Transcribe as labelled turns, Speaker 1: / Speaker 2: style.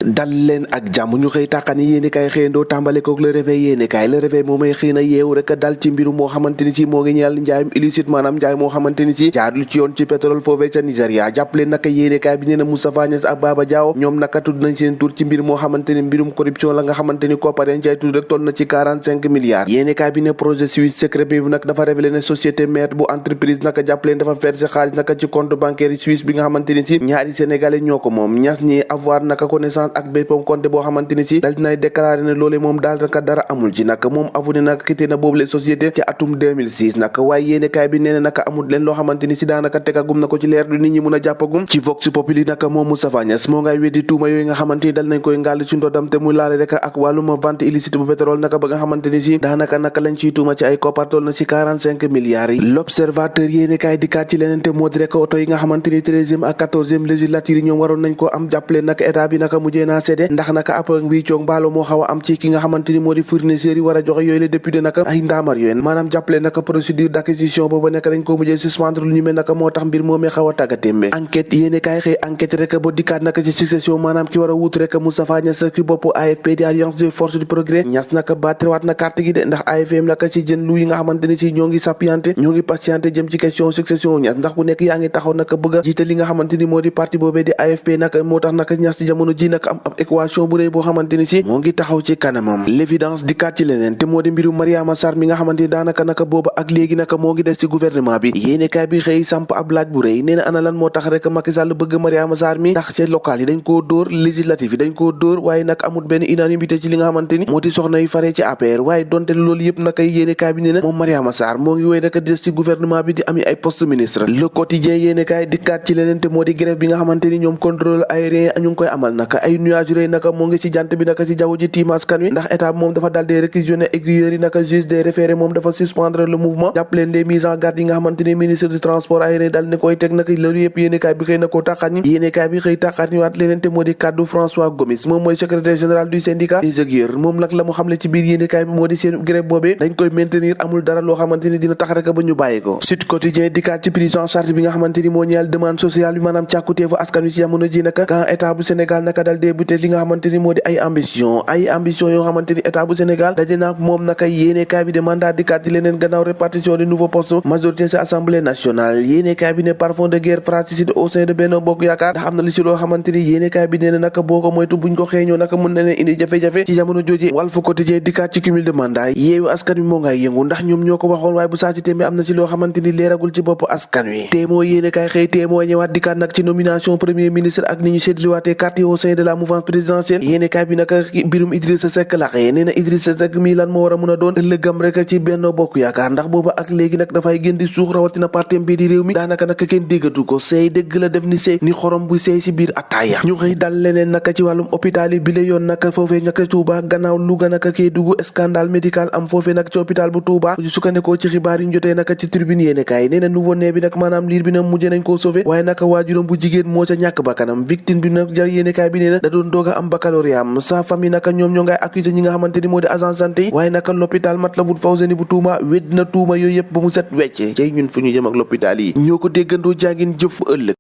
Speaker 1: dal leen ak jàmm ñu xëy tàqani yéenekaay xëyandoo tàmbale kook Le Réveil yéenekaay Le Réveil moomay xëy na yeewu rek dal ci mbiru moo xamante ni ci moo ngi ñeel njaayum illicite maanaam njaay moo xamante ni ci jaarlu ci yoon ci pétrole foofee ca Nigéria jàpp leen naka yéenekaay bi nee na Moustapha Niasse ak Baba Diaw ñoom naka tudd nañ seen tur ci mbir moo xamante ni mbirum corruption la nga xamante ni koppare njaay tudd rek toll na ci 45 milliards yéenekaay bi ne projet suisse secret bi nag dafa révélé ne société mère bu entreprise naka jàpp leen dafa versé xaalis naka ci compte bancaire suisse bi nga xamante ni ci ñaari sénégalais ñoo ko moom Niasse ñi avoir naka connaissance ak béppam compte boo xamante ni ci dal dinay déclaré ne loolee moom daal naka dara amul ci nag moom avoué nag quitté na boobu les société ci atum 2006 nag waaye yéenekaay bi nee na naka amul leen loo xamante ni ci daanaka tegagum na ko ci leer du nit ñi mun a jàppagum ci Vox Populi naka moom Moustapha Niasse moo ngay weddi tuuma yooyu nga xamante ni dal nañ koy ngàll ci ndodam te muy laale rek ak wàlluma vente illicite bu pétrole naka ba nga xamante ni ci daanaka naka lañ ciy tuuma ci ay koppar toll na ci 45 milliards yi L'Observateur yéenekaay dikkaat ci leneen te moo di rek oto yi nga xamante ni 13e ak 14e législature yi ñoom waroon nañ ko am jàppale naka état bi naka mujjee naa séddee ndax naka ab mbii coog mbaalo moo xaw a am ci ki nga xamante ni moo di fournisseurs yi war a joxe yooyu les député naka ay ndaamar yooyu maanaam jàppale naka procédure d'acquisition booba nekk dañ ko mujjee suspendre lu ñu mel naka moo tax mbir moomee xaw a tàggatémbe enquête yéene kaay xëy enquête rek ba dikkaat naka ci succession maanaam ki war a wut rek Moustapha Niasse ki bopp AFP di Alliance des forces du progrès Niasse naka battriwaat na carte gi de ndax AFM naka ci jën lu yi nga xamante ni ci ñoo ngi sapiante ñoo ngi patienté jëm ci question succession Niasse ndax ku nekk yaa ngi taxaw naka bëgg a jiite li nga xamante ni moo di parti boobee di AFP naka moo tax naka Niasse ci jamono ji naka am ab équation bu rëy boo xamante ni ci moo ngi taxaw ci kanamam l'évidence di kat ci leneen te moo di mbiru Mariama Sarr mi nga xamante ni daanaka naka booba ak léegi naka moo ngi des ci gouvernement bi yéenekaay bi xëy samp ab laaj bu rëy nee na ana lan moo tax rek Macky Sall bëgg Mariama Sarr mi ndax ci local yi dañ koo dóor législatif yi dañ koo dóor waaye nag amul benn unanimité ci li nga xamante ni moo di soxna yi faree ci APR waaye donte loolu yëpp naka yéenekaay bi nee na moom Mariama Sarr moo ngi wéy naka des ci gouvernement bi di ami ay poste ministre le quotidien yéenekaay di kat ci leneen te moo di grève bi nga xamante ni ñoom contrôle aérien ñu ngi koy amal naka ay nuage rëy naka moo ngi ci jant bi naka ci jaww ji tiimas kan wi ndax état moom dafa daal di réquisitionner aiguilleurs yi naka juge des référés moom dafa suspendre le mouvement jàpp leen les mises en garde yi nga xamante ni ministre du transport aérien daal ne koy teg naka loolu yëpp yéenekaay bi xëy na koo tàqaat ñi yéenekaay bi xëy tàqaat ñi waat leneen te moo di kaddu François Gomis moom mooy secrétaire général du syndicat des aiguilleurs moom nag la mu xamle ci biir yéenekaay bi moo di seen grève boobee dañ koy maintenir amul dara loo xamante ni dina tax rek ba ñu bàyyi ko Sud Quotidien dikkaat ci prise en charge bi nga xamante ni moo ñeel demande sociale bi maanaam càkkuteefu askan wi ci jamono ji naka quand état bu Sénégal naka dal débuté li nga xamante ni moo di ay ambition yoo xamante ni état bu Sénégal daje na moom naka yéenekaay bi de mandat dikkaat ci leneen gannaaw répartition de nouveaux postes majorité ci assemblée nationale yéenekaay bi ne parfum de guerre fratricide au sein de Benno Bokk Yaakaar ndax am na li ci loo xamante ni yéenekaay bi nee na naka boo ko moytu buñ ko xeeñoo naka mën na leen indi jafe-jafe ci jamono jooje Walf Quotidien dikkaat ci cumul de mandat yeewu askan wi moo ngay yëngu ndax ñoom ñoo ko waxoon waaye bu saa ci téembe am na ci loo xamante ni leeragul ci bopp askan wi téemoo yéenekaay xëy téemoo ñëwaat dikkaat nag ci nomination premier ministre ak ni ñu seetliwaatee carte yi au sein de la mouvance présidentielle yéenekaay bi naka mbirum Idrissa Seck la xëy nee na Idrissa Seck mi lan moo war a mun a doon ëllëgam rek ci Benno Bokk Yaakaar ndax booba ak léegi nag dafay gën di suux rawatina partem bii di réew mi daanaka naka kenn déggatu ko seey dëgg la def ni seey ni xorom bu seey si biir ataaya ñu xëy dal leneen naka ci wàllum hôpital yi bi la yoon naka foofee naka Touba gannaaw Louga naka Kédougou scandale médical am foofee nag ci hôpital bu Touba sukkandikoo ci xibaar yi ñu jotee naka ci tribune yéenekaay nee na nouveau-né bi nag maanaam liir bi nag mujj nañ koo sauvé waaye naka waajuram bu jigéen moo ca ñàkk bakkanam victime bi nag jar yéenekaay bi nee na da doon doog a am baccalauréat am sa famille naka ñoom ñoo ngay accusé ñi nga xamante ni moo di agent santé yi waaye naka l'hôpital Matlaboul Fawzeyni bu Touba wedd na tuuma yooyu yëpp ba mu set wecce cay ñun fu ñu jëm ak l'hôpital yi ñoo ko déggandoo jàngin jëf ëllëg